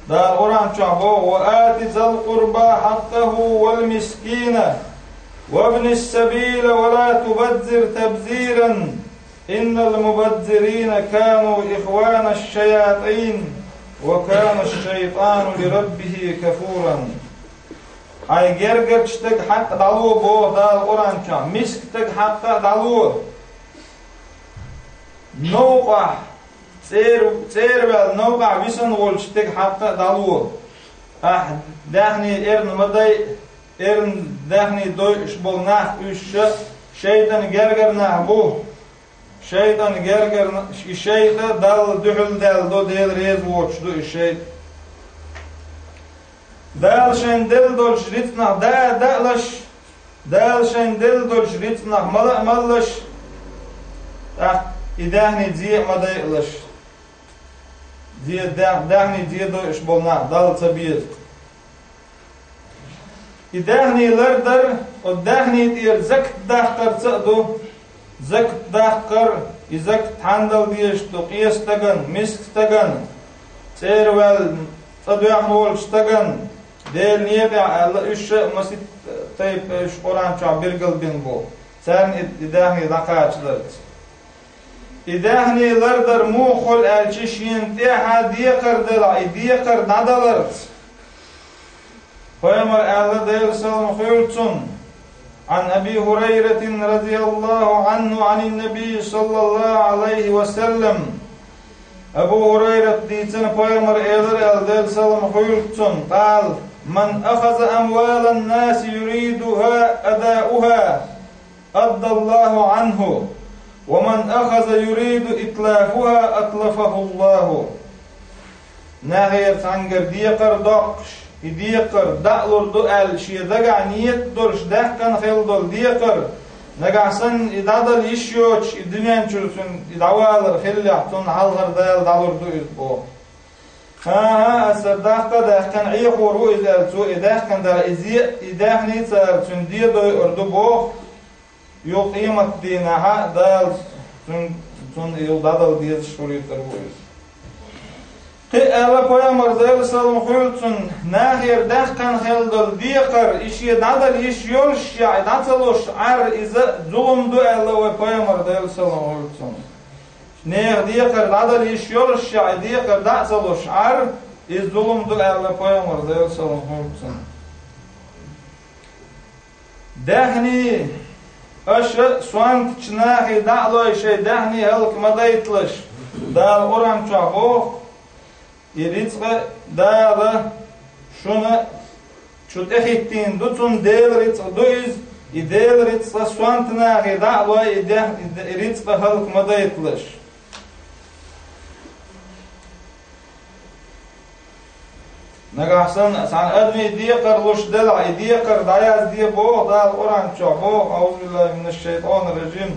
Дала Къуръан чохь боху: «Ва ати зал къурба хьаккъаху вал мискина, ва бнис сабила, ва ла тубаззир табзиран, иннал мубаззирина кану ихвана шаятин, ва кана шайтану ли раббихи кафуран». Хьайн гергарчу стеган хьакъ дӀало, боху Дала Къуръан чохь, мискан стеган хьакъ а дӀало. Новкъахь цӀер-, цӀера ваьлла, новкъахь висина волчу стеган хьакъ а дӀало. Ахь даьхний эрна ма дайа, эрна даьхний дойуш болу нах уьш а шайтӀан гергара нах бу. ШайтӀан гергара, и шайтӀа Далла дуьхьал даьлла до, Дела реза воцуш ду и шайтӀа. Дала шайна делла долчу рицкъанах даа а даалаш, Дала шайна делла долчу рицкъанах мала а маллаш, тӀаккха и даьхний зе а ма дайалаш. Зе, да-, даьхний зе дойуш болу нах Далла ца беза. И даьхний лардар, оцу даьхний тӀера закат даккхарца а ду. Закат даккхар, и закат хьанна дала дезаш ду къен стагана, мискан стагана, цӀера ваьлла, цӀа доьхна волчу стагана, Делан некъехь аьлла, уьш а масийтта тайпа уьш Къуръан чохь билгалбина бу, царна и, и даьхний дӀакхачадарца. И даьхний лардар муха хуьлу аьлча, шена тӀехьа декхар делахь, и декхар дӀадаларца. Пайхамар аьлла, Делан салам хуьлда цунна: عن أبي هريرة رضي الله عنه عن النبي صلى الله عليه وسلم. Абу Хурайрата дийцина, пайхамар элира аьлла, Делан салам хуьлда цунна: قال: من أخذ أموال الناس يريد أداءها أدى الله عنه. ومن أخذ يريد إتلافها أتلفه الله. Нахера цхьаьнгара декхар доккхуш, и декхар дӀалур ду аьлла шен дагахь нийят долуш даьккхина хилла долу декхар, нагахь санна и дӀадала йиш йоцуш, и дуьнен чуьра цуьнан и дӀавалар хиллехь, цунна хьалхара Дала дӀалур ду иза боху. ХӀан-хӀа, аса даккха а даьккхина, Ӏехор ву иза аьлла, цо и даьккхина дара, и зе а, и даьхний а цара цуьнан ден дойур ду боху. Юха къематдийнахь а Дала цун-, цунна и юха дӀадала дезаш хуьлуьйтур ву иза. Кхин а аьлла пайхамар, Делан салам хуьлда цунна, нахера даьккхина хилла долу декхар, и шен дӀадала йиш йолушехь, и дӀа ца луш Ӏар, иза зулам ду аьлла вай пайхамар, Делан салам хуьлда цунна. Нехан декхар дӀадала йиш йолушехь, и декхар дӀа а ца луш Ӏар, иза зулам ду аьлла пайхамар, Делан салам хуьлда цунна. Даьхний, аша сонтачу нахе дӀа а лой, шайн даьхний хӀаллак ма дайталаш. Дала Къуръан чохь боху, и рицкъа Дала шуна чу тӀехӀиттийна ду, цунна Делан рицкъа ду иза, и Делан рицкъа сонта нахе дӀа а лой, и даьх-, и рицкъа хӀаллак ма дайталаш. Нагахь санна цхьана адаме декхар луш делахь, и декхар дӀаязде боху Дала Къуръан чохь боху, أعوذ بالله من الشيطان الرجيم.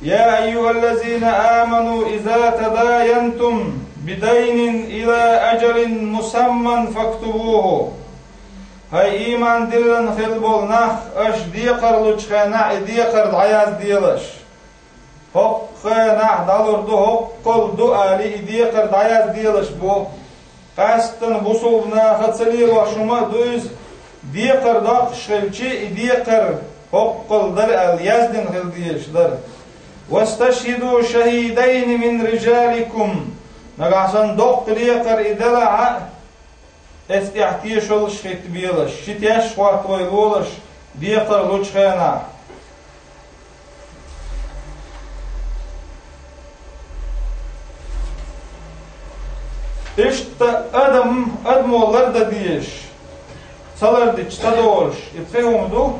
يا أيها الذين آمنوا إذا تداينتم بدين إلى أجل مسمى فاكتبوه. ХӀай ийман диллина хилла болу нах, аша декхар лучу хенахь, и декхар дӀаязделаш. ХӀокху хенахь дӀалур ду, хӀоккхул ду алий, и декхар дӀаязделаш бу. Къаьсттина бусулба наха ца лелош хӀума а ду иза, декхар доккхуш хилча, и декхар хӀоккхул дара аьлла, яздина хила дезаш дара. واستشهدوا شهيدين من رجالكم. Нагахь санна доккха декхар и делахь а, Эцу тӀехь тешаллаш хӀиттабелаш, ши теш хӀоттавай лолаш, декхар лучу хенахь. Иштта адам, адамо лардан дезаш, ца лардича ца долуш, и пхи хӀума ду,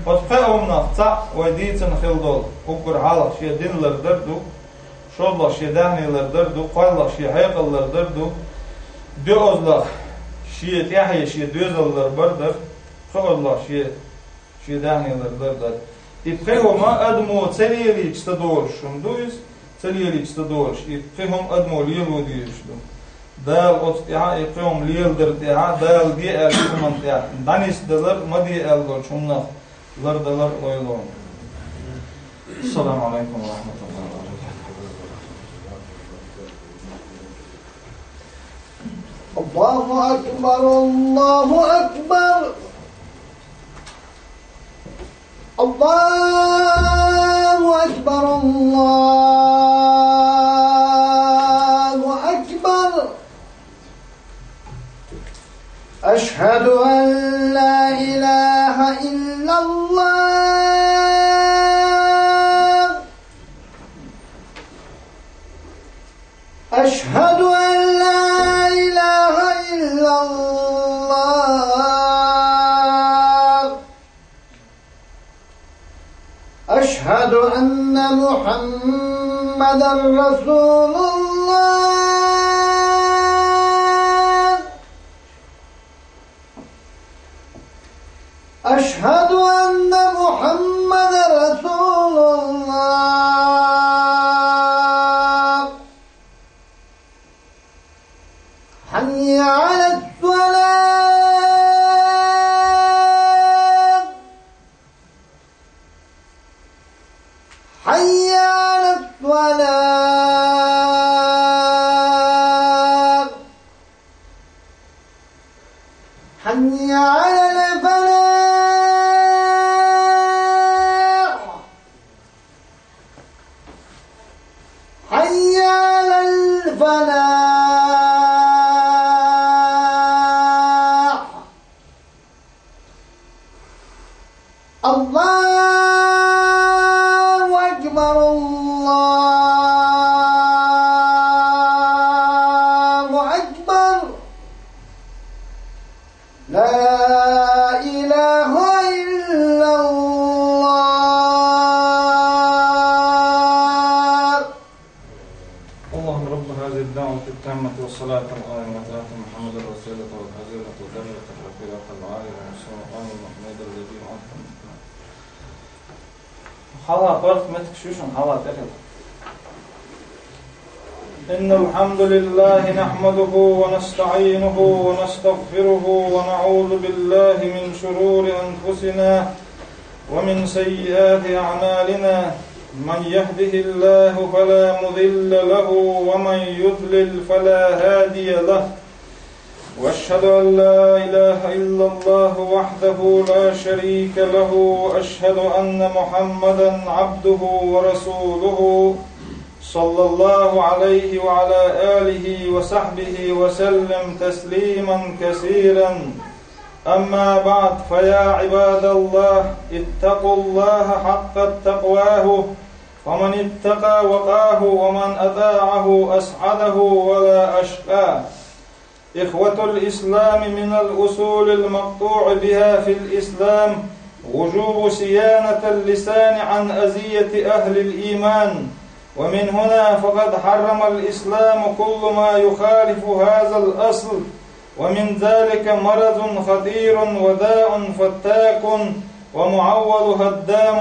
оцу пхи хӀуманах цхьаъ вай дийцина хила долу, уггар хьалха шен дин лардар ду, шолгӀа шен даьхний лардар ду, кхоалгӀа шен хьекъал лардар ду, доьазалгӀа шен тӀаьхье шен доьзал ларбар дара, кхоалгӀа шен, шен даьхний лардар дара. И пхи хӀума адамо ца лелийча ца долуш хӀума ду иза, ца лелийча ца долуш, и пхи хӀума адамо лело дезаш ду. Дала оцу тӀехь, и пхи хӀума леладар тӀехь, Дала де аьлла хӀуманна тӀехь, дӀанисдалар, ма де аьлла долчу хӀуманах лардалар ойло. السلام عليكم ورحمة الله وبركاته. الله أكبر، الله أكبر. الله أكبر، الله أكبر. أشهد أن لا إله إلا الله. أشهد أن لا إله إلا الله. أشهد أن محمدا رسول الله. أشهد أن محمدا رسول الله. حي على الصلاة. حي على الصلاة. حي على الفلاح. حي على الفلاح. الله أكبر، الله أكبر. لا إله إلا الله. اللهم رب هذه الدعوة التامة والصلاة القائمة آت محمدا الوسيلة والفضيلة والدرجة الرفيعة العالية والمقام المحمود الذي وعدته. Хьала, барт меттиг шу шун хьала тӀехьа. إن الحمد لله نحمده ونستعينه ونستغفره ونعوذ بالله من شرور أنفسنا ومن سيئات أعمالنا. من يهده الله فلا مضل له ومن يضلل فلا هادي له. وأشهد أن لا إله إلا الله وحده لا شريك له، وأشهد أن محمدا عبده ورسوله، صلى الله عليه وعلى آله وصحبه وسلم تسليما كثيرا. أما بعد، فيا عباد الله، اتقوا الله حق تقواه، فمن اتقى وقاه، ومن أطاعه أسعده ولا أشقاه. إخوة الإسلام، من الأصول المقطوع بها في الإسلام وجوب صيانة اللسان عن أذية أهل الإيمان، ومن هنا فقد حرم الإسلام كل ما يخالف هذا الأصل، ومن ذلك مرض خطير وداء فتاك ومعول هدام،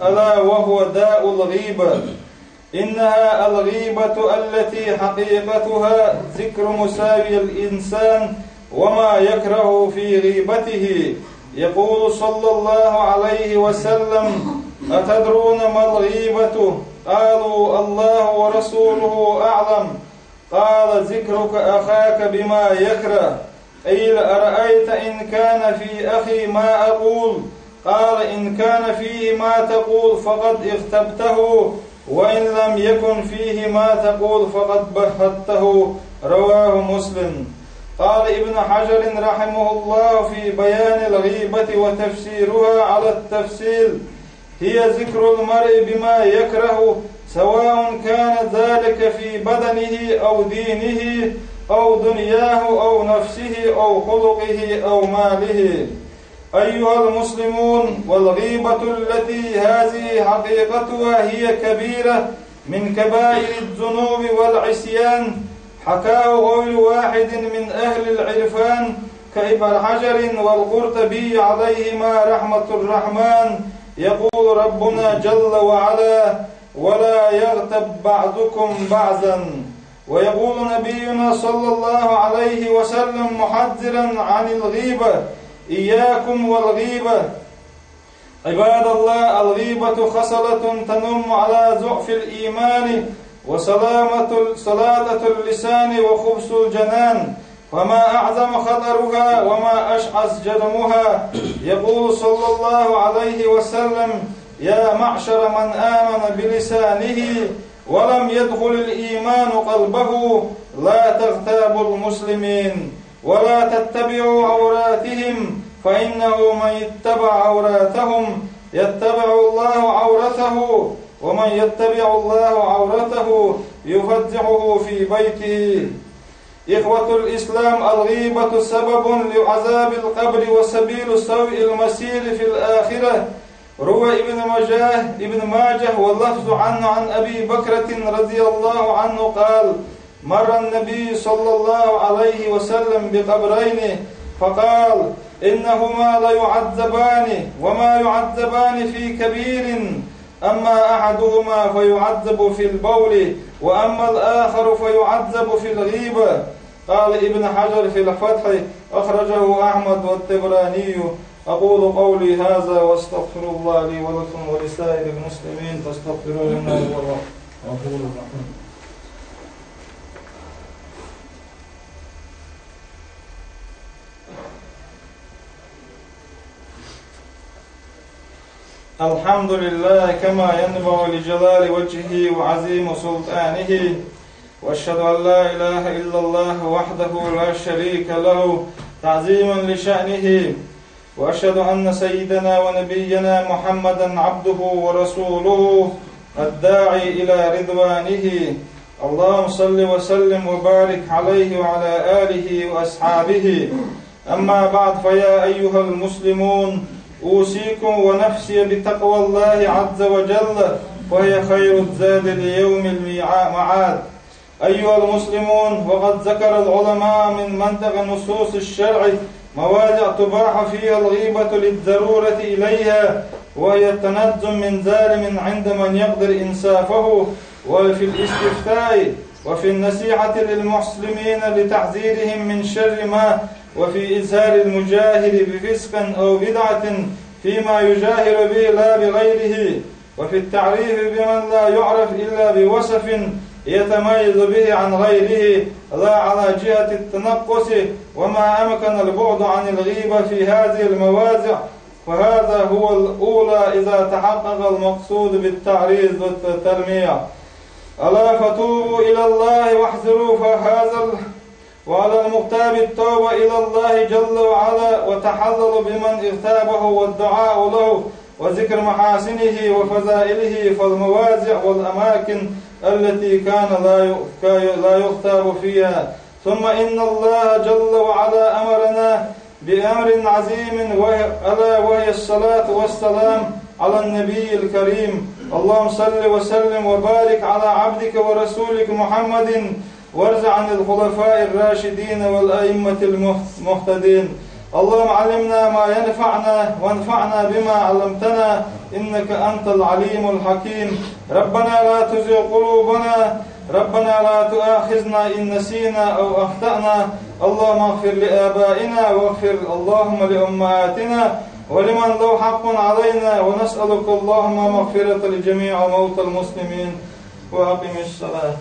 ألا وهو داء الغيبة. إنها الغيبة التي حقيقتها ذكر مساوي الإنسان وما يكره في غيبته. يقول صلى الله عليه وسلم: أتدرون ما الغيبة؟ قالوا: الله ورسوله أعلم. قال: ذكرك أخاك بما يكره. قيل: أرأيت إن كان في أخي ما أقول؟ قال: إن كان فيه ما تقول فقد اغتبته، وإن لم يكن فيه ما تقول فقد بهته. رواه مسلم. قال ابن حجر رحمه الله في بيان الغيبة وتفسيرها على التفصيل: هي ذكر المرء بما يكره، سواء كان ذلك في بدنه أو دينه أو دنياه أو نفسه أو خلقه أو ماله. أيها المسلمون، والغيبة التي هذه حقيقتها هي كبيرة من كبائر الذنوب والعصيان، حكاه غير واحد من أهل العرفان كابن حجر والقرطبي عليهما رحمة الرحمن، يقول ربنا جل وعلا: ولا يغتب بعضكم بعضا. ويقول نبينا صلى الله عليه وسلم محذرا عن الغيبة: إياكم والغيبة. عباد الله، الغيبة خصلة تنم على ضعف الإيمان وسلامة، سلالة اللسان وخبث الجنان، فما أعظم خطرها وما أشعث جرمها. يقول صلى الله عليه وسلم: يا معشر من آمن بلسانه ولم يدخل الإيمان قلبه، لا تغتابوا المسلمين، ولا تتبعوا عوراتهم، فإنه من يتبع عوراتهم يتبع الله عورته، ومن يتبع الله عورته يفضحه في بيته. إخوة الإسلام، الغيبة سبب لعذاب القبر وسبيل سوء المصير في الآخرة. روى ابن ماجه، ابن ماجه واللفظ عنه عن أبي بكرة رضي الله عنه قال: مر النبي صلى الله عليه وسلم بقبرين فقال: إنهما ليعذبان وما يعذبان في كبير، أما أحدهما فيعذب في البول وأما الآخر فيعذب في الغيبة. قال ابن حجر في الفتح: أخرجه أحمد والطبراني. أقول قولي هذا وأستغفر الله لي ولكم ولسائر المسلمين فاستغفروه إنه هو الغفور الرحيم. الحمد لله كما ينبغي لجلال وجهه وعظيم سلطانه، وأشهد أن لا إله إلا الله وحده لا شريك له تعظيما لشأنه، وأشهد أن سيدنا ونبينا محمدا عبده ورسوله الداعي إلى رضوانه. اللهم صل وسلم وبارك عليه وعلى آله وأصحابه. أما بعد، فيا أيها المسلمون، أوصيكم ونفسي بتقوى الله عز وجل، فهي خير الزاد ليوم الميعا-، المعاد. أيها المسلمون، وقد ذكر العلماء من منطق نصوص الشرع مواضع تباح فيها الغيبة للضرورة إليها، وهي التنظم من ظالم عند من يقدر إنصافه، وفي الاستفتاء، وفي النصيحة للمسلمين لتحذيرهم من شر ما، وفي إظهار المجاهر بفسق أو بدعة فيما يجاهر به لا بغيره، وفي التعريف بمن لا يعرف إلا بوصف يتميز به عن غيره لا على جهة التنقص، وما أمكن البعد عن الغيبة في هذه المواضع، فهذا هو الأولى إذا تحقق المقصود بالتعريض والتلميع. ألا فتوبوا إلى الله واحذروا فهذا ال-، وعلى المغتاب التوبة إلى الله جل وعلا وتحلل بمن اغتابه والدعاء له وذكر محاسنه وفضائله فالمواضع والأماكن التي كان لا ي-، لا يغتاب فيها. ثم إن الله جل وعلا أمرنا بأمر عظيم وهي، ألا وهي الصلاة والسلام على النبي الكريم. اللهم صل وسلم وبارك على عبدك ورسولك محمد وارض عن الخلفاء الراشدين والأئمة المهتدين. اللهم علمنا ما ينفعنا وانفعنا بما علمتنا إنك أنت العليم الحكيم. ربنا لا تزغ قلوبنا، ربنا لا تؤاخذنا إن نسينا أو أخطأنا. اللهم اغفر لآبائنا واغفر اللهم لأمهاتنا ولمن له حق علينا، ونسألك اللهم مغفرة لجميع موتى المسلمين. وأقم الصلاة.